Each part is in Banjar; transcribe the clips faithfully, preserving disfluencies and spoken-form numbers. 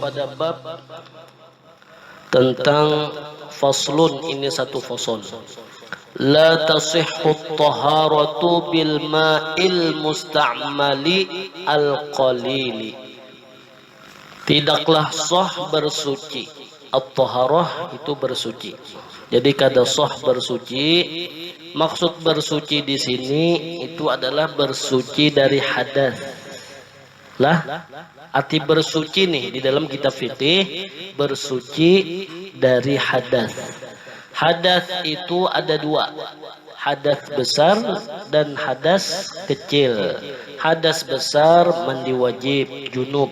Ada bab tentang faslun, ini satu fasal. La tasihhu taharatu bil ma'il musta'mali al qalili. Tidaklah sah bersuci. At-taharah itu bersuci. Jadi kada sah bersuci. Maksud bersuci di sini itu adalah bersuci dari hadas. Lah, arti bersuci nih di dalam kitab fikih, bersuci dari hadas. Hadas itu ada dua, hadas besar dan hadas kecil. Hadas besar mandi wajib, junub,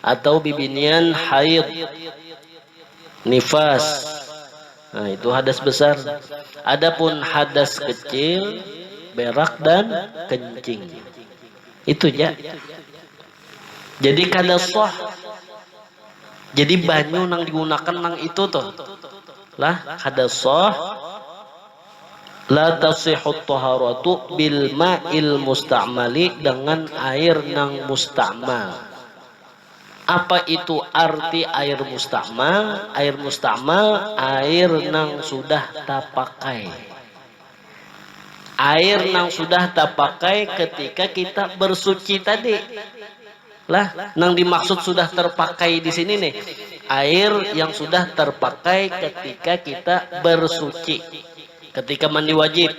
atau bibinian haid, nifas. Nah, itu hadas besar. Adapun hadas kecil, berak dan kencing. Itu ja. Jadi kada sah. Jadi banyu nang digunakan nang itu tuh. Lah, kada sah. La tasihhu taharatu bil ma'il musta'mali, dengan air nang musta'mal. Apa itu arti air musta'mal? Air musta'mal, air nang sudah tapakai. Air nang sudah tapakai ketika kita bersuci tadi. Lah, nang dimaksud sudah terpakai di sini nih, air yang sudah terpakai ketika kita bersuci, ketika mandi wajib.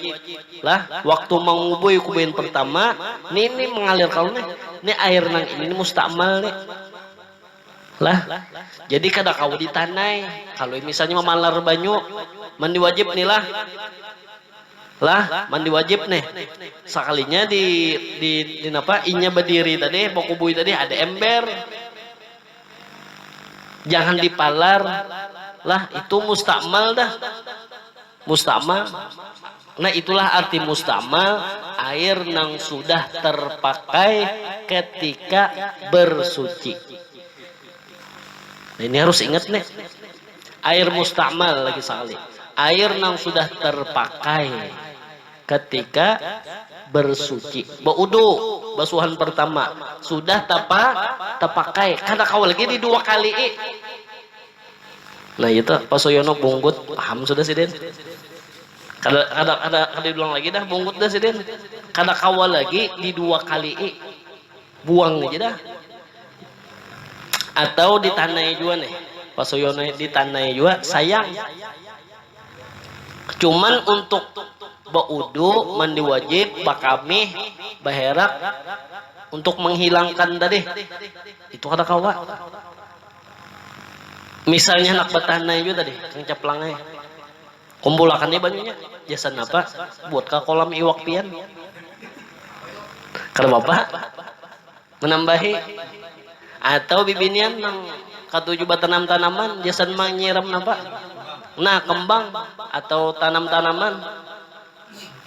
Lah, waktu mangubui kubuyan pertama, nih, nih mengalir kalau nih, nih air nang ini nih musta'mal nih. Lah, jadi kada kawa ditanai. Kalau misalnya mamalar banyu, mandi wajib nih lah. Lah, mandi wajib nih. Sakalinya di, di, di napa, inya badiri tadi, bakubui tadi, ada ember. Jangan dipalar. Lah, itu musta'mal dah. Musta'mal. Nah, itulah arti musta'mal, air nang sudah terpakai ketika bersuci. Nah, ini harus ingat nih. Air musta'mal lagi sakali. Air nang sudah terpakai ketika bersuci. Baudu, basuhan pertama. Sudah tapa, tapakai. Kada kawa lagi di dua kali. Nah, itu Pak Suyono bungkut, paham sudah sidin. Kada, kada, kada, kada diulang lagi dah, bungkut dah sidin. Kada kawa lagi di dua kali. Buang aja dah. Atau ditanai jua nih. Pak Suyono ditanai jua, sayang. Cuman untuk baudu, mandi wajib, bakamih, baherak, untuk menghilangkan tadi, itu kada kawa. Misalnya nak batanai jua tadi, kang caplang ai. Kumpulakan nih banyunya. Jasan apa? Buat ka kolam iwak pian. Kada apa-apa. Menambahi. Atau bibinian nang katuju batanam-tanaman, jasan manyiram napa? Nah, kembang atau tanam-tanaman.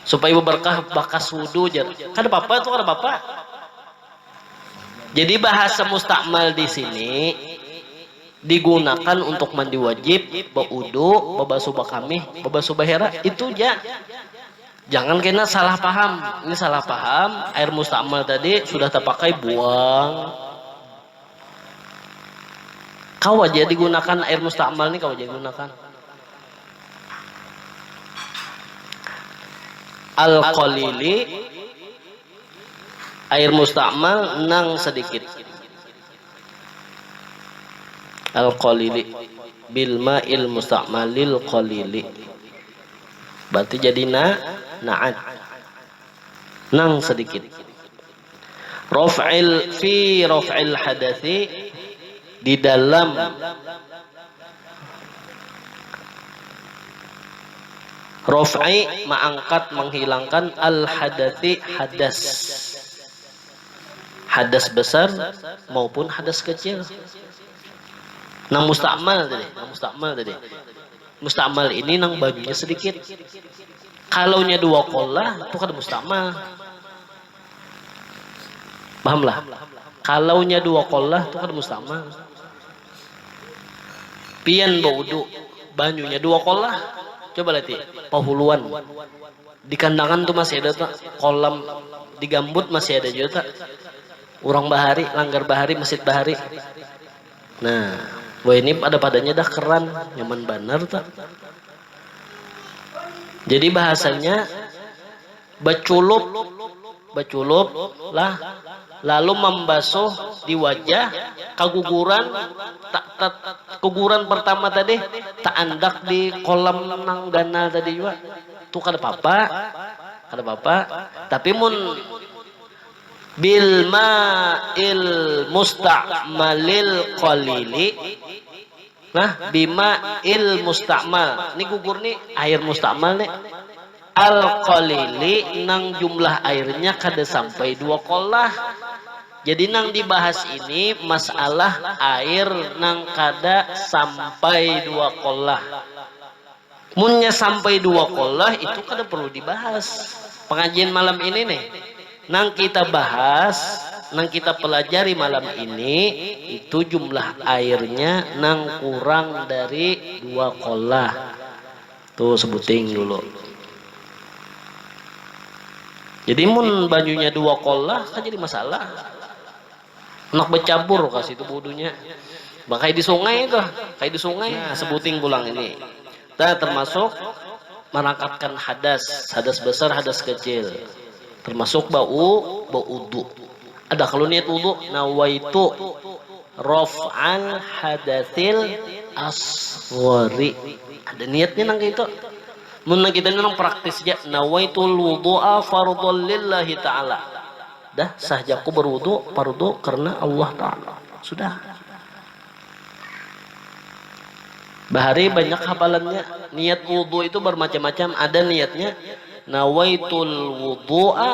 Supaya berkah bakas wudu, jar. Kada apa-apa tuh, kada apa-apa. Jadi bahasa musta'mal di sini digunakan untuk mandi wajib, baudu, babasuh bakamih, babasuh bahera, itu ja. Jangan kena salah paham. Ini salah paham, air musta'mal tadi sudah tapakai, buang. Kawa ja digunakan air musta'mal ni, kawa ja digunakan. Al-qalili, air musta'mal nang sedikit. Al-qalili, bil ma'il musta'malil qalili. Berarti jadi na, na'at. Nang sedikit. Raf'il, fi raf'il hadasi, di dalam raf'i, maangkat, menghilangkan, al hadasi, hadas. Hadas besar maupun hadas kecil. Nang musta'mal tadi, nang musta'mal tadi. Musta'mal ini nang banyunya sedikit. Kalau nya dua kolah, itu kada musta'mal. Paham lah? Kalau nya dua kolah, itu kada musta'mal. Pian baudu, banyunya dua kolah. Coba lihat, pahuluan. Di Kandangan tu masih ada tak? Kolam di Gambut masih ada juga tak? Urang bahari, langgar bahari, masjid bahari. Nah, wah ini pada-padanya dah keran, nyaman banar tuh. Jadi bahasanya baculup, baculup lah, lalu membasuh di wajah, kaguguran, tak, tak, keguguran pertama tadi, tak andak di kolam nang ganal tadi juga. Tuh kada apa-apa, kada apa-apa. Tapi mun bil ma'il musta'malil qalili. Nah, bima il musta'mal. Ini gugur nih, air musta'mal nih. Al qalili nang jumlah airnya kada sampai dua kolah. Jadi nang dibahas ini masalah air nang kada sampai dua kolah. Munnya sampai dua kolah itu kada perlu dibahas. Pengajian malam ini nih, nang kita bahas, nang kita pelajari malam ini itu jumlah airnya nang kurang dari dua kolah. Tuh sebuting dulu. Jadi mun banyunya dua kolah kan jadi masalah. Anak bercabur kasih itu budunya. Bang kayak di sungai itu, kayak di sungai. Nah, sebuting pulang ini. Kita termasuk merangkatkan hadas, hadas besar, hadas kecil. Termasuk bau, bau udu. Ada kalau niat udu, nawaitu rof'al hadasil asghori. Ada niatnya nang itu. Mun kita nang praktis aja, nawaitul wudu'a fardhon lillahi ta'ala. Dah, sah jaku berwudu, fardu karena Allah Ta'ala. Sudah. Bahari banyak hafalannya. Niat wudu itu bermacam-macam. Ada niatnya nawaitul wudu'a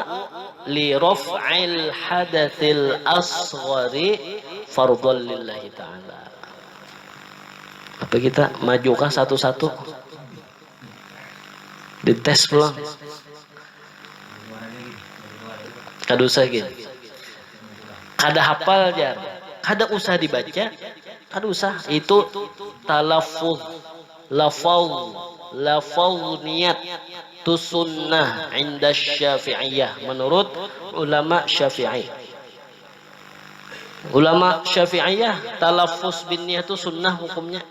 li raf'il hadatsil asghari fardhon lillahi ta'ala. Apa kita majukah satu-satu? Dites pulang. Kada usah gini. Kada hafal jar. Kada usah dibaca. Kada usah. Itu talaffuz, lafal, lafal niat. Itu sunnah inda syafi'iyah. Menurut ulama syafi'i. Ulama syafi'iyah, talaffuz bin niat itu sunnah hukumnya.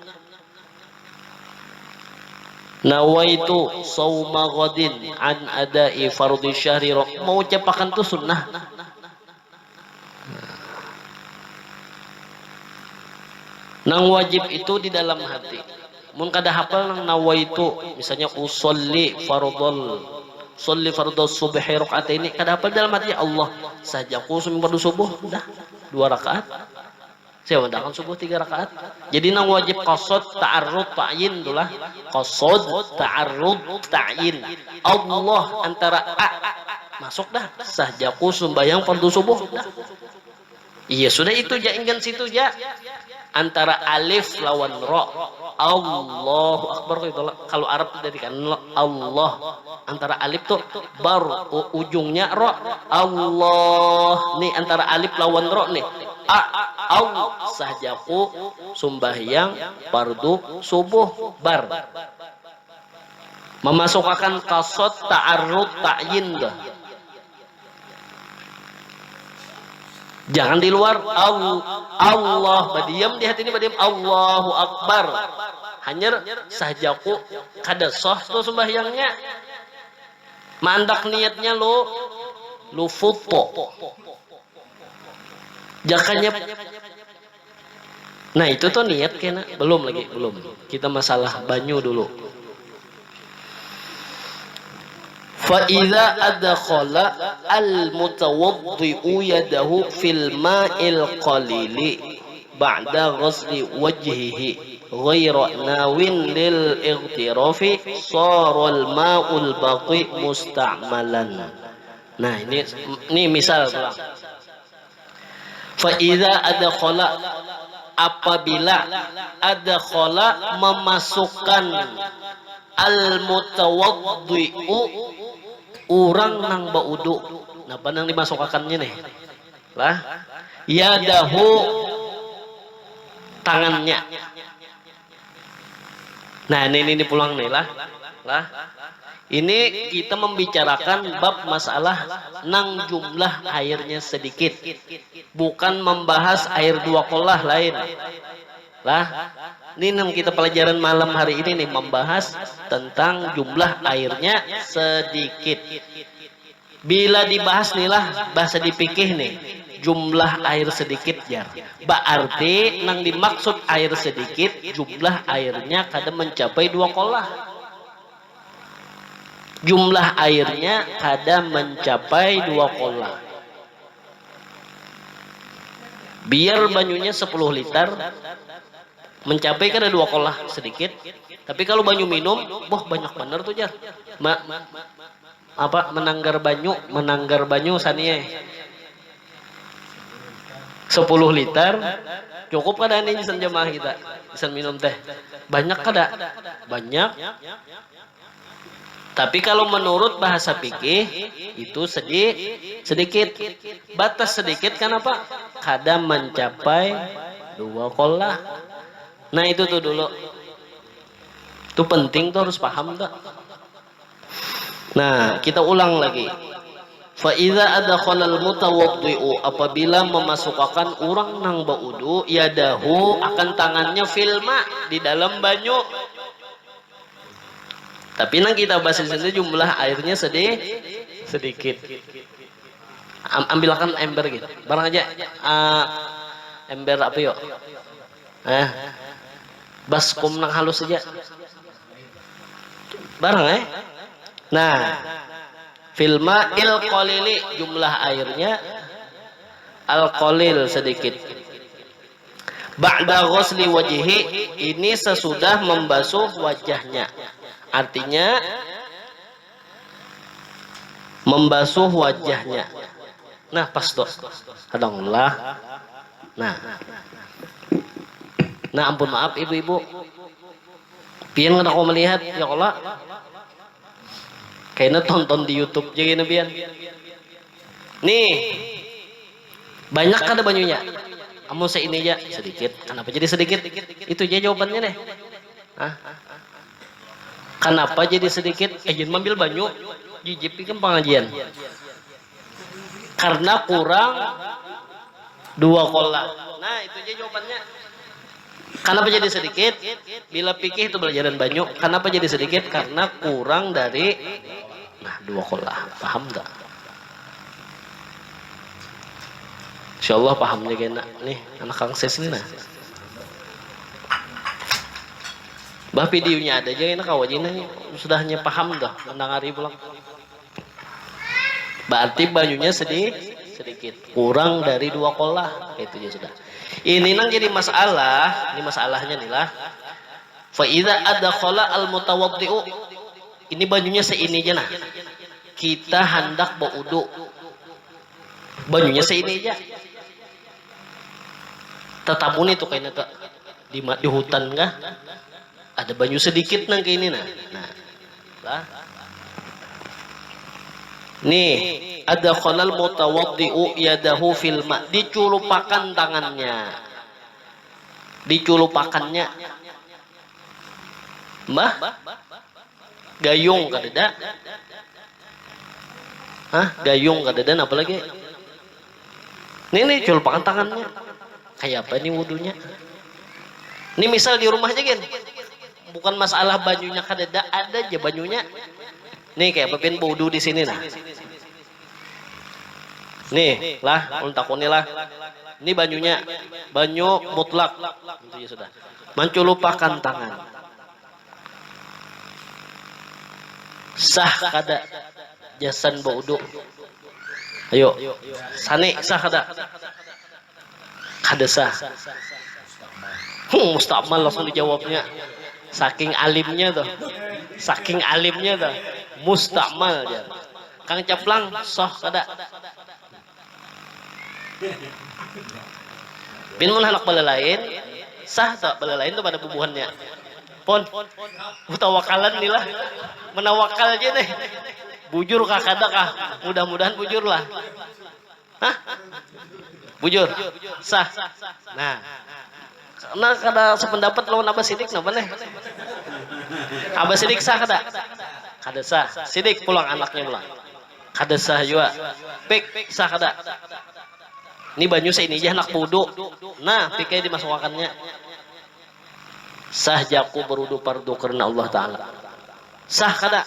Nawaitu sauma ghadin an adai fardhi syahri. Mengucapakan tu sunnah. Nang wajib itu di dalam hati. Mun kada hafal nang nawaitu, misalnya usolli fardol, usolli fardol subhi rakaat ini, kada hafal dalam hati, ya Allah, sajaku suming fardu subuh, dah dua rakaat. Saya mandangkan subuh tiga rakaat. Jadi nang wajib qasad ta'arrud ta'yin tulah. Qasad ta'arrud ta'yin. Allah antara a masuk dah. Sah jaku sumbayang fardu subuh dah. Iya sudah itu ja inggan situ ja. Antara alif lawan ro. Allahu Akbar kalau Arab dari kan Allah. Antara alif tuh bar ujungnya ro. Allah nih antara alif lawan ro nih. A, au, sah jaku sumbahyang fardu subuh bar. Mamasukakan qasad ta'arrud ta'yin tuh. Jangan di luar. Al-, Allah badiam di hati ini badiam. Allahu Akbar. Hanyar sah jaku kada sah tuh sumbahyangnya. Mandak niatnya lo, lo foto. Jakanya. Nah, itu tuh niat kena. Belum lagi, belum. Kita masalah banyu dulu. Fa idza adkhala al mutawaddi'u yadahu fil ma'il qalili ba'da ghasli wajhihi ghaira nawin lil ightirafi saral ma'ul baqi musta'malan. Nah, ini ini misal pulang. Fa idza adkhala apabila adkhala memasukkan al mutawaddi'u urang nang baudu. Napa nang dimasukakannya nih? Lah, yadahu tangannya. Nah, ini ini pulang nih lah. Lah. Ini kita membicarakan bab masalah nang jumlah airnya sedikit. Bukan membahas air dua kolah lain. Lah, ini nang kita pelajaran malam hari ini nih, membahas tentang jumlah airnya sedikit. Bila dibahas nih lah, bahasa di fikih nih, jumlah air sedikit, jar. Berarti nang dimaksud air sedikit, jumlah airnya kada mencapai dua kolah. Jumlah airnya kada mencapai dua kolah. Biar banyunya sepuluh liter, mencapai kada dua kolah sedikit. Tapi kalau banyu minum, boh, banyak bener tuh, jar. Ma-, apa, menanggar banyu, menanggar banyu sania. Sepuluh liter, cukup kada nih gasan jamaah kita, gasan minum teh? Banyak kada? Banyak. Tapi kalau menurut bahasa fikih, itu sedi-, sedikit. Batas sedikit, kenapa? Kada mencapai dua kolah. Nah, itu tuh dulu. Itu penting tuh, harus paham tuh. Nah, kita ulang lagi. Fa idza adkhalal mutawaddi'u, apabila memasukakan urang nang baudu, yadahu, akan tangannya, fil ma, di dalam banyu. Tapi nang kita bahas di sini jumlah airnya sedi-, sedikit. Am-, ambilakan ember gitu. Barang aja, ah, ember apa yuk? Eh, baskom nang halus aja. Barang, eh? Nah, fil ma'il qalili, jumlah airnya al-qalil, sedikit. Ba'da ghusli wajhi, ini sesudah membasuh wajahnya. Artinya, membasuh wajahnya. Nah, pas tuh. Hadang lah. Nah. Nah, ampun maaf, ibu-ibu. Pian kada kawa melihat, ya Allah. Kayaknya tonton di YouTube aja gini, pian. Nih, banyak kada banyunya? Amun seini aja, sedikit. Kenapa jadi sedikit? Itu aja jawabannya deh. Hah? Kenapa jadi sedikit? Eh, jangan mambil banyu, jijip ikam pengajian. Karena kurang dua kolah. Nah, itu aja jawabannya. Kenapa jadi sedikit? Bila fikih itu pelajaran banyu. Kenapa jadi sedikit? Karena kurang dari, nah, dua kolah. Paham tak? Insya Allah pahamnya kena. Nih, anak Kang Ses nih, nah. Bah, videonya ada aja, enak awal ini. Sudahnya paham dah, mendengari pulang. Berarti banyunya sedih, sedikit. Kurang dari dua kolah. Itu aja sudah. Ini nang jadi masalah. Ini masalahnya nih lah. Fa idza adkhala al mutawaddi'u. Ini banyunya seini aja, nah. Kita handak baudu. Banyunya seini aja. Tatamu nih tuh kayaknya tuh. Di, ma-, di hutan kah? Ada banyu sedikit nang kayak ini, nah. Nah. Lah. Nih, adkhalal mutawaddi'u yadahu fil ma. Diculupakan tangannya. Diculupakannya. Mbah? Gayung kadada. Hah? Gayung kadada, apa lagi? Nih, nih, culupakan tangannya. Kayak apa nih wudunya? Ini misal di rumah aja, gin. Bukan masalah banyunya kadada, ada aja banyunya. Nih, kayak apa pian baudu di sini, nah. Nih, lah, ulun takuni lah. Ini banyunya, banyu mutlak. Itu ya sudah. Manculupakan tangan. Sah kada gasan baudu? Ayo. Sani, sah kada? Kada sah. Hmm, mustakmal langsung dijawabnya. Saking alimnya tuh. Saking alimnya tuh. Mustakmal, jar. Kang Caplang, sah kada? Pian mun handak balalain, sah tak balalain tu pada bubuhannya? Pon, utawakalan ni lah. Menawakal aja nih. Bujur kah kada kah? Mudah-mudahan bujur lah. Hah? Bujur? Sah? Nah. Karena kada sependapat lawan Abah Sidik, napa nih? Abah Sidik sah kada? Kada sah. Sidik pulang anaknya pulang. Kada sah jua. Pik, sah kada? Ini banyu seini aja handak baudu. Nah, pik ai dimasukakannya. Sah jaku berudu pardu karena Allah Ta'ala. Sah kada?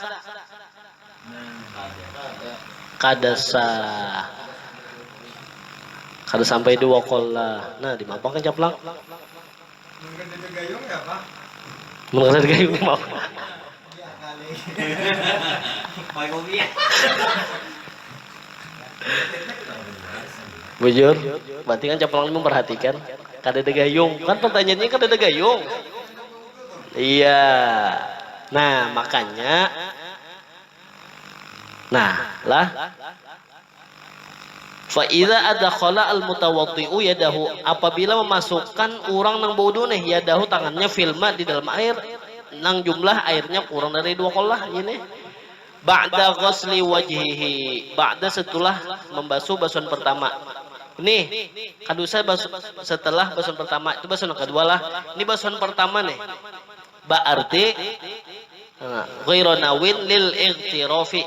Kada sah. Kada sampai dua kolah. Nah, dimapang kan caplang? Mun kada ada gayung, dimapang. Bujur, berarti kan caplang memperhatikan. Kada ada gayung. Kan pertanyaannya kada ada gayung. Iya. Nah, makanya. Nah, lah. Fa idza adkhala al mutawaddi'u yadahu, apabila memasukkan orang nang baudu nih, yadahu, tangannya, filma, di dalam air nang jumlah airnya kurang dari dua kolah gini. Ba'da ghasli wajhihi, ba'da, setelah membasuh basuhan pertama. Nih, kada usah basuh, setelah basuhan pertama, itu basuhan kedua lah. Ini basuhan pertama nih. Berarti, nah, ghaira nawin lil ightirafi.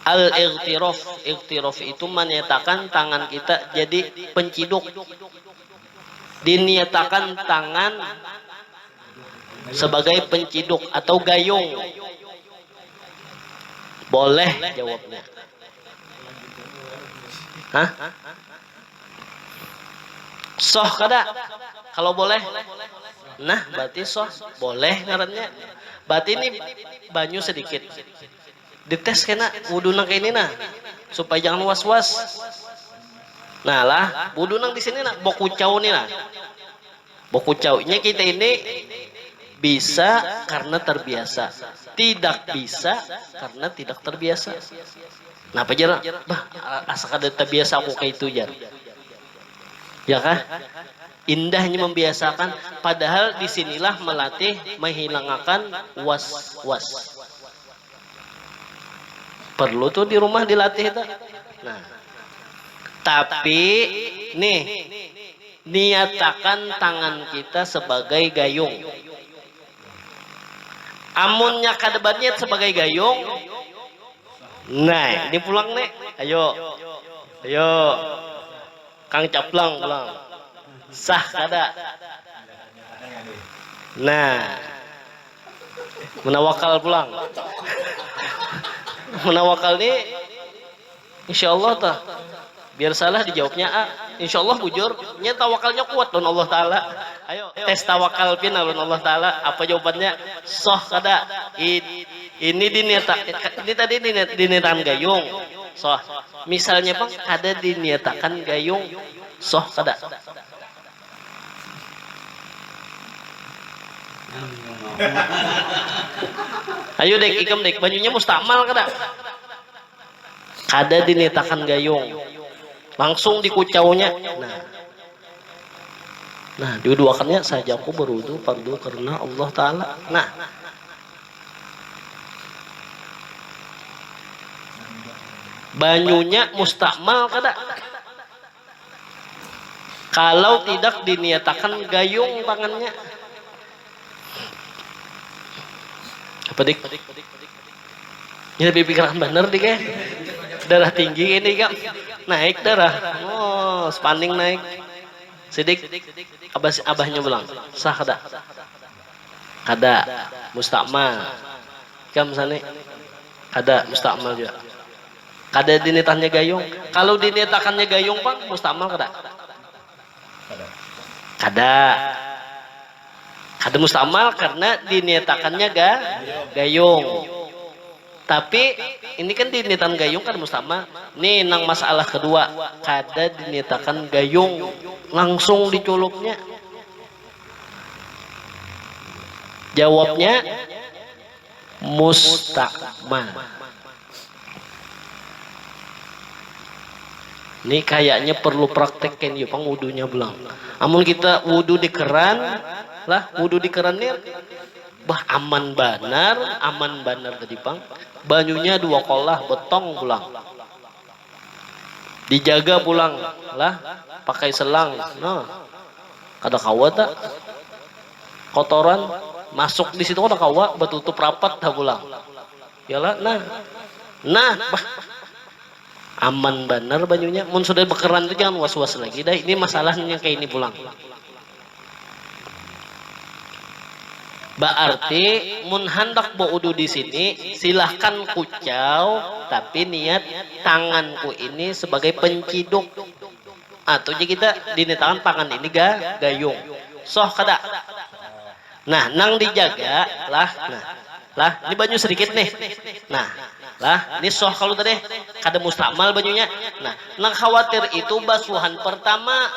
Al igtiraf, igtiraf itu menyatakan tangan kita jadi penciduk. Diniatakan tangan sebagai penciduk atau gayung. Boleh jawabnya. Hah? Soh kada? Kalau boleh. Nah, berarti soh. Boleh ngarannya. Berarti ini banyu sedikit. Dites kena wudhu nang kayak ini nah. Supaya jangan was-was. Nah lah, wudhu nang di sini nah, bokucau nih nah. Bokucaunya kita ini bisa karena terbiasa. Tidak bisa karena tidak terbiasa. Napa jar? Bah, asa kada terbiasa aku kayak itu jar. Ya kah? Indahnya membiasakan, padahal disinilah melatih menghilangakan was-was. Perlu tuh di rumah dilatih tuh. Nah, tapi nih, niatakan tangan kita sebagai gayung. Amunnya kada baniat sebagai gayung, nah, ini pulang nih. Ayo. Ayo. Kang Caplang pulang. Sah kada? Nah. Menawakal pulang. Menawakal nih, insya Allah tah. Biar salah dijawabnya A. Insya Allah bujur. Nya tawakalnya kuat lawan Allah Ta'ala. Ayo, tes tawakal pina lawan Allah Ta'ala. Apa jawabannya? Soh kada? I-, ini diniata-, ini tadi dini-, diniatakan gayung. Soh. Misalnya pang kada diniatakan gayung. Soh kada? Ayo dek, ikam dek, banyunya mustamal kada? Kada diniatakan gayung. Langsung dikucaunya. Nah. Nah, diuduakannya saja aku berwudu fardu karena Allah Ta'ala. Nah. Banyunya mustamal kada? Kalau tidak diniatakan gayung tangannya. Apa dik? Ini lebih pikiran bener dik eh. Darah tinggi ini kan. Naik darah. Oh, spanding naik. Sidik. Abah, abahnya pulang. Sah kada? Kada. Mustamal. Ikam sani. Kada. Mustamal juga. Kada diniatannya gayung. Kalau diniatakannya gayung pang, mustamal kada? Kada. Kada mustamal karena diniatakannya ga-, gayung. Tapi ini kan diniatan gayung kan mustamal. Nih nang masalah kedua, kada diniatakan gayung, langsung diculupnya. Jawabnya mustamal. Ini kayaknya perlu praktek kan ya pang wudunya pulang. Amun kita wudu di keran, lah wudu di keran nih, bah aman banar, aman banar tadi pang. Banyunya dua kolah betong pulang. Dijaga pulang lah pakai selang. Nah, kada kawa tak kotoran masuk di situ kada kawa, batutup rapat dah pulang. Yalah, nah. Nah, bah. Aman banar banyunya. Mun sudah bekeran tu jangan was-was lagi dah. Ini masalahnya kayak ini pulang. Baarti mun handak baudu di sini, silahkan kucau, tapi niat tanganku ini sebagai penciduk. Atau ja kita dini tangan, tangan ini ga gayung. Soh kada? Nah, nang dijaga lah. Nah, lah, ini banyu sedikit nih. Nah, lah, ini soh kalau tadi kada mustamal banyunya. Nah, nang khawatir itu basuhan pertama.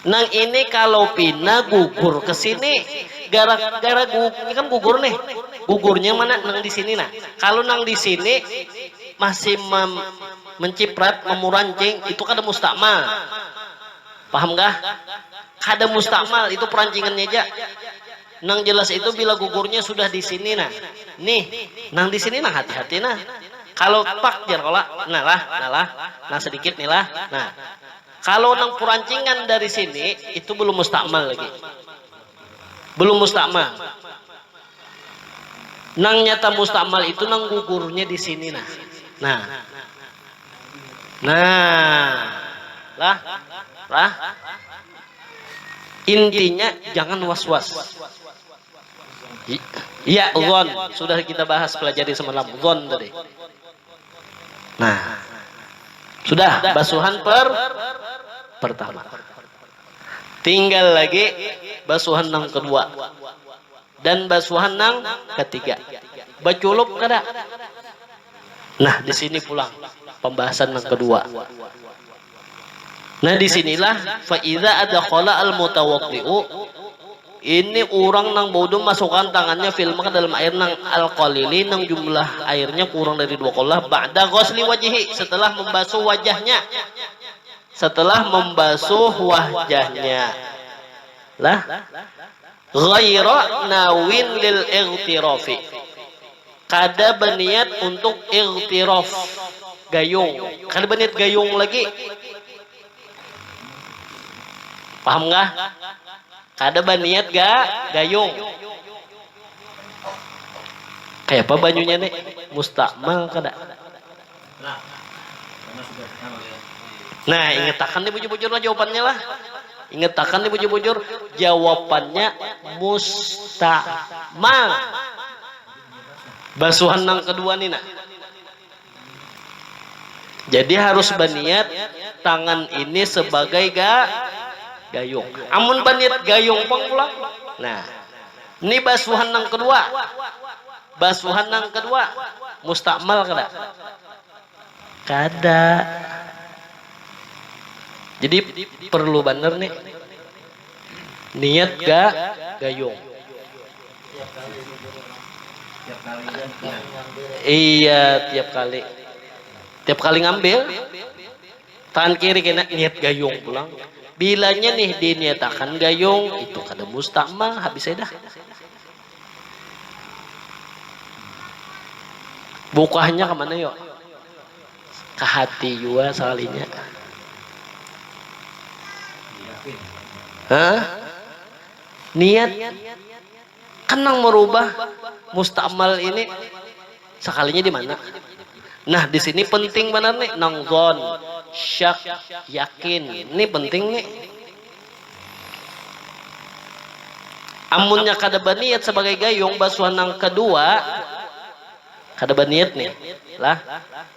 Nang ini kalau pina gugur ke sini, gara-gara gu- ini kan gugur nih. Gugurnya mana? Nang di sini nah. Kalau nang di sini masih mem- menciprat, memurancing, itu kada mustamal. Paham kah? Kada mustamal, itu perancingannya aja. Nang jelas itu bila gugurnya sudah di sini nah. Nih, nang di sini nah hati-hati nah. Kalau pak jar kola, nah lah, nah lah, nah sedikit nih lah. Nah, kalau nang purancingan dari sini itu belum mustamal lagi. Belum mustamal. Nang nyata mustamal itu nang gugurnya di sini nah. Nah. Nah. Lah. Lah. Intinya jangan was-was. I- Iya, zon. Sudah kita bahas, pelajari semalam. Zon tadi. Nah. Sudah, basuhan per pertama. Tinggal lagi basuhan nang kedua. Dan basuhan nang ketiga. Baculup kada? Nah, di sini pulang pembahasan nang kedua. Nah, di sinilah fa idza adkhala al mutawaddi'u, ini urang nang baudu masukkan tangannya fil ma ke dalam air nang al qalili, nang jumlah airnya kurang dari dua kolah, ba'da ghasli wajhihi, setelah membasuh wajahnya. Setelah membasuh wajahnya. Lah, ghaira nawin lil ightirafi. Kada baniat untuk igtiraf. Gayung. Kada baniat gayung lagi. Paham kah? Kada baniat ga gayung. Kayak apa banyunya nih? Mustamal kada? Nah, ingatakan nih bujur-bujur lah jawabannya lah. Ingatakan nih bujur-bujur, jawabannya mustamal. Basuhan nang kedua nih nah. Jadi harus baniat tangan ini sebagai ga gayung. Amun baniat gayung pang pulang. Nah, ini basuhan nang kedua. Basuhan nang kedua mustamal kada? Kada. Jadi perlu banar nih niat ga gayung. Iya, tiap kali. Tiap kali ngambil, tangan kiri kena niat gayung pulang. Bilanya nih diniatakan gayung, itu kada mustamal, habis saya dah. Bukahnya kemana yuk? Ke hati jua sekalinya. Hah? Niat kan nang merubah mustamal ini sekalinya di mana? Nah, di sini penting benar nih, nang zon, syak, yakin. Ini penting nih. Amunnya kada baniat sebagai gayung, basuhan nang kedua kada baniat nih lah,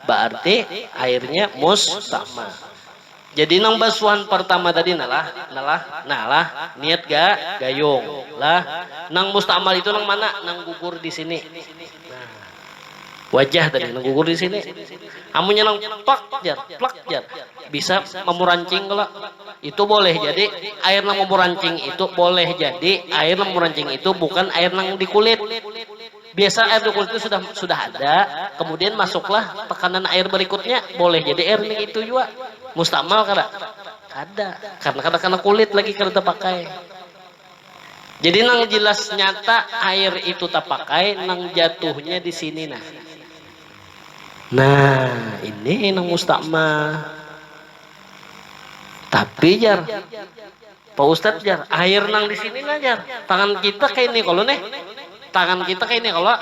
berarti airnya mustamal. Jadi nang basuhan pertama tadi nalah, nalah, nalah niat ga gayung lah. Nang mustamal itu nang mana? Nang gugur di sini. Nah, wajah tadi nang gugur di sini. Amunnya nang plak jar, plak jar, bisa memurancing kalau itu boleh jadi air nang memurancing itu boleh jadi air nang memurancing itu bukan air nang di kulit. Biasa air di kulit itu sudah sudah ada, kemudian masuklah tekanan air berikutnya, boleh jadi air ini itu juga mustamal kada? Kada, karena kada kena kulit lagi kada terpakai. Jadi nang jelas nyata air itu tapakai, nang jatuhnya di sini nah. Nah, ini nang mustamal. Tapi jar, Pak Ustadz jar, air nang di sini nah jar. Tangan kita kayak ini kalau nih. Tangan kita kayak ini kalau.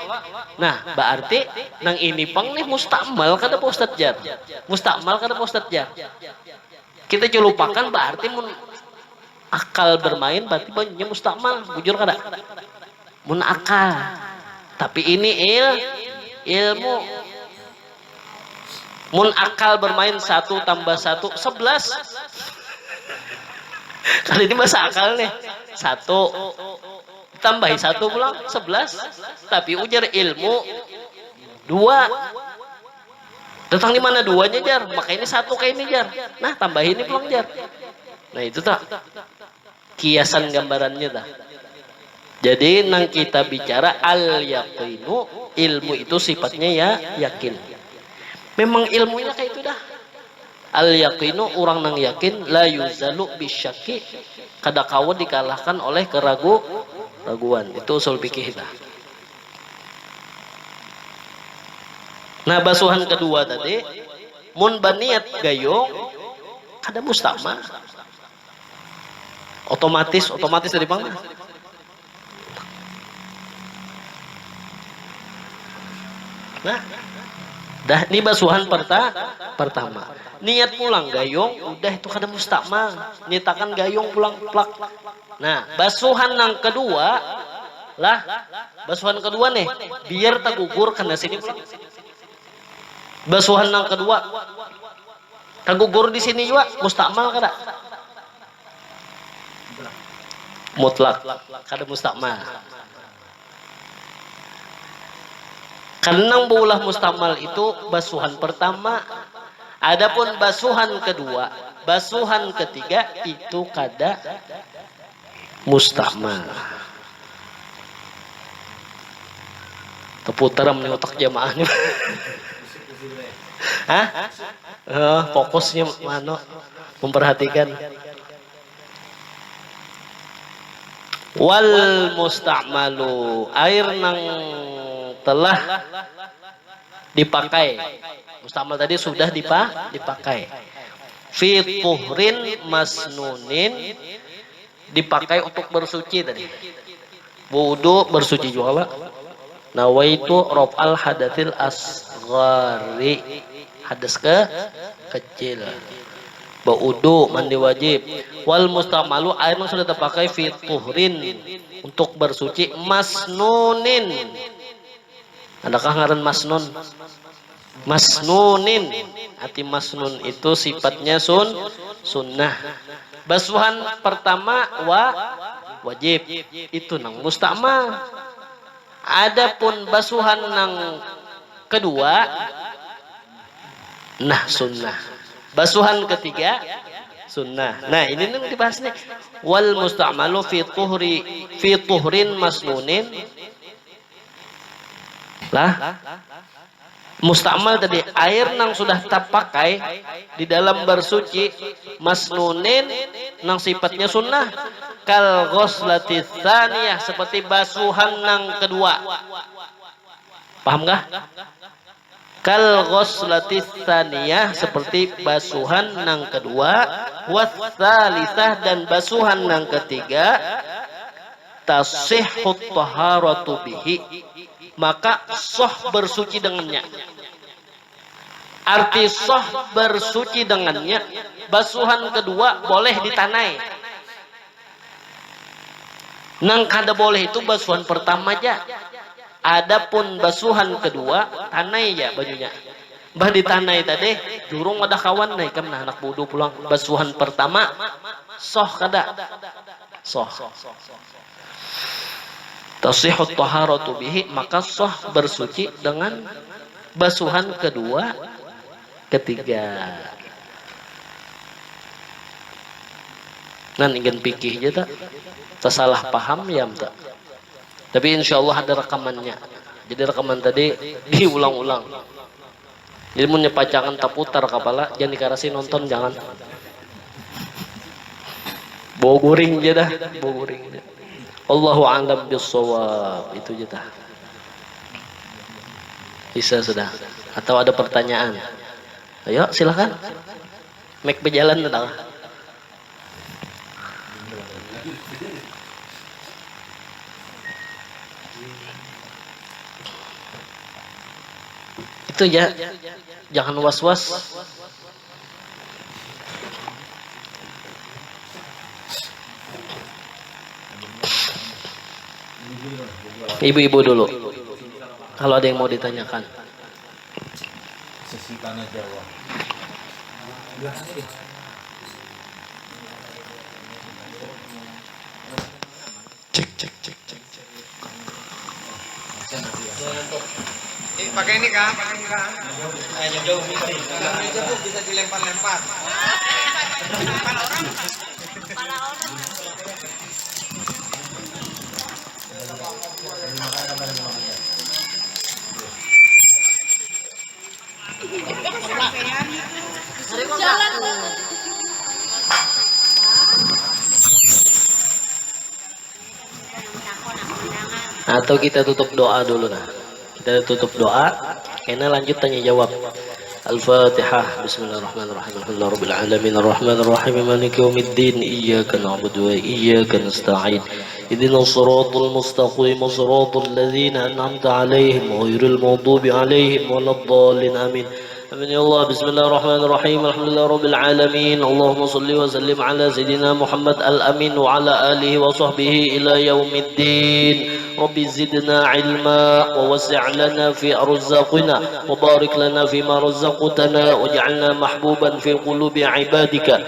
Nah, berarti nang ini pang nih mustamal kada Pak Ustadz jar. Mustamal kada Pak Ustadz jar. Kita celupakan berarti mun akal bermain berarti banyunya mustamal. Bujur kada? Mun akal. Tapi ini il ilmu. Mun akal bermain satu tambah satu, sebelas. Kali ini bahasa akal nih. Satu. Tambahi satu pulang, sebelas. Tapi ujar ilmu, dua. Datang di mana duanya, jar? Maka ini satu kayak ini, jar. Nah, tambah ini pulang, jar. Nah, itu tak kiasan gambarannya, tak. Jadi, nang kita bicara al-yaqinu, ilmu itu sifatnya ya yakin. Memang ilmunya kayak itu dah. Al-yaqinu, urang nang yakin, la yuzalu bisyaki, kada kawa dikalahkan oleh keragu-raguan. Itu usul fikih dah. Nah, basuhan kedua tadi, mun baniat gayung, kada mustakmal. Otomatis, otomatis dari mana? Nah, dah, ini basuhan perta pertama. Niat pulang gayung, udah itu kada mustakmal. Nyitakan gayung pulang, plak. Nah, basuhan yang kedua, lah, basuhan kedua nih, biar tagugur kena sini pulang. Basuhan yang kedua, tagugur di sini juga, mustakmal kada? Mutlak, kada mustakmal. Karena nang baulah mustakmal itu basuhan pertama. Adapun basuhan kedua, basuhan ketiga itu kada mustakmal. Teputar amun utak jamaah ni. Hah? Eh, fokusnya mana? Memperhatikan. Wal mustakmalu, air nang telah dipakai. Mustakmal tadi sudah dipa dipakai. Fi tuhrin masnunin, dipakai untuk bersuci tadi. Wudu, bersuci juga lah. Nawaitu raf'al hadatsil asghari, hadas ke kecil. Baudu, mandi wajib. Wal mustamalu, air yang sudah terpakai, fi tuhrin, untuk bersuci, masnunin. Adakah ngaran masnun? Masnunin. Arti masnun itu sifatnya sun sunnah. Basuhan pertama wa wajib. Itu nang mustakmal. Adapun basuhan nang kedua, nah, sunnah. Basuhan ketiga, sunnah. Nah, ini nang dibahas nih. Wal mustamalu fi tuhri fi tuhrin masnunin. Lah, mustakmal tadi air nang sudah tapakai di dalam bersuci, masnunin, nang sifatnya sunnah, kal ghuslati tsaniyah, seperti basuhan nang kedua. Paham kah? Kal ghuslati tsaniyah, seperti basuhan nang kedua, was tsalisah, dan basuhan nang ketiga, tasihhut taharatu bihi, maka sah bersuci dengannya. Arti sah bersuci dengannya, basuhan kedua boleh ditanai. Nang kada boleh itu basuhan pertama ja. Adapun basuhan kedua, tanai ja banyunya. Bah ditanai tadi, jurung wadah kawan, nah ikam nah anak budu pulang. Basuhan pertama, soh kada? Soh. Tasihut taharatu bihi, maka soh bersuci dengan basuhan kedua, ketiga. Nan ingin pikih ja tak? Tersalah paham ya tak? Tapi insya Allah ada rekamannya. Jadi rekaman tadi diulang-ulang. Jadi mun nyapacangan taputar kapala, jangan dikarasi nonton, jangan. Bawa guring ja dah, bawa guring ja. Allahu a'lam bissawab, itu ja dah. Bisa sudah. Atau ada pertanyaan? Ayo, silakan. Mic berjalan, tenang. Itu ja, jangan was-was. Ibu-ibu dulu. Kalau ada yang mau ditanyakan. Sesi tanya jawab. Cek, cek, cek, cek, cek. Eh, pakai ini kan, pakai ini kan. Ayo jauh ini. Bisa dilempar-lempar. Atau kita tutup doa dulu nah. Kita tutup doa. Kena lanjut tanya jawab. Al-Fatihah. Bismillahirrahmanirrahim. Alhamdulillahirabbil alamin. Arrahmanirrahim. Maliki yaumiddin. Iyyaka na'budu wa iyyaka nasta'in. Ihdinas siratal mustaqim. Siratal ladzina an'amta 'alaihim ghairil maghdubi 'alaihim waladdallin. Amin. Amin ya Allah. Bismillahirrahmanirrahim. Alhamdulillahirabbil alamin. Allahumma shalli wa sallim ala sayyidina Muhammad al-amin wa ala alihi wa sahbihi ila yaumiddin. Rabbi zidna ilma wa wasi' lana fi arzaqina wa barik lana fima razaqtana waj'alna mahbuban fi qulubi ibadika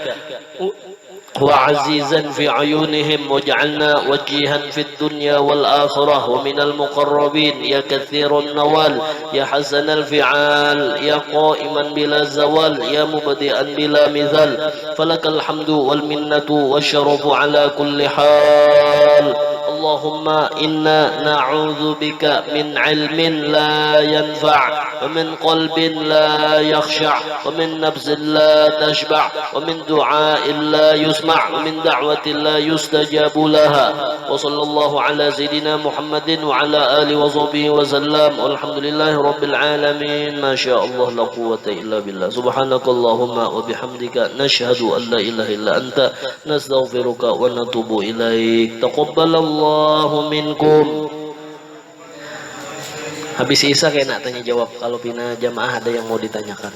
wa azizan fi ayunihim waj'alna wajihan fid dunya wal akhirah wa minal muqarrabin ya katsiran nawal ya hasanal fi'al ya qaiman bila zawal ya mubdi'an bila mithal falakal hamdu wal minnatu wasyarafu ala kulli hal. Allahumma inna na'udzubika min ilmin la yanfa' wa min qalbin la yakhsha' wa min nafsin la tashba' wa min du'ain la yusma' wa min da'watin la yustajabu laha. Wa sallallahu ala sayyidina Muhammadin wa ala alihi wa sahbihi wa sallam. Walhamdulillahi rabbil alamin. Masya Allah la quwwata illa billah. Subhanakallahumma wa bihamdika nashhadu an la ilaha illa anta nastaghfiruka wa natubu ilaik. Taqabbalallahu minkum. Habis Isa kena tanya jawab kalau pina jamaah ada yang mau ditanyakan.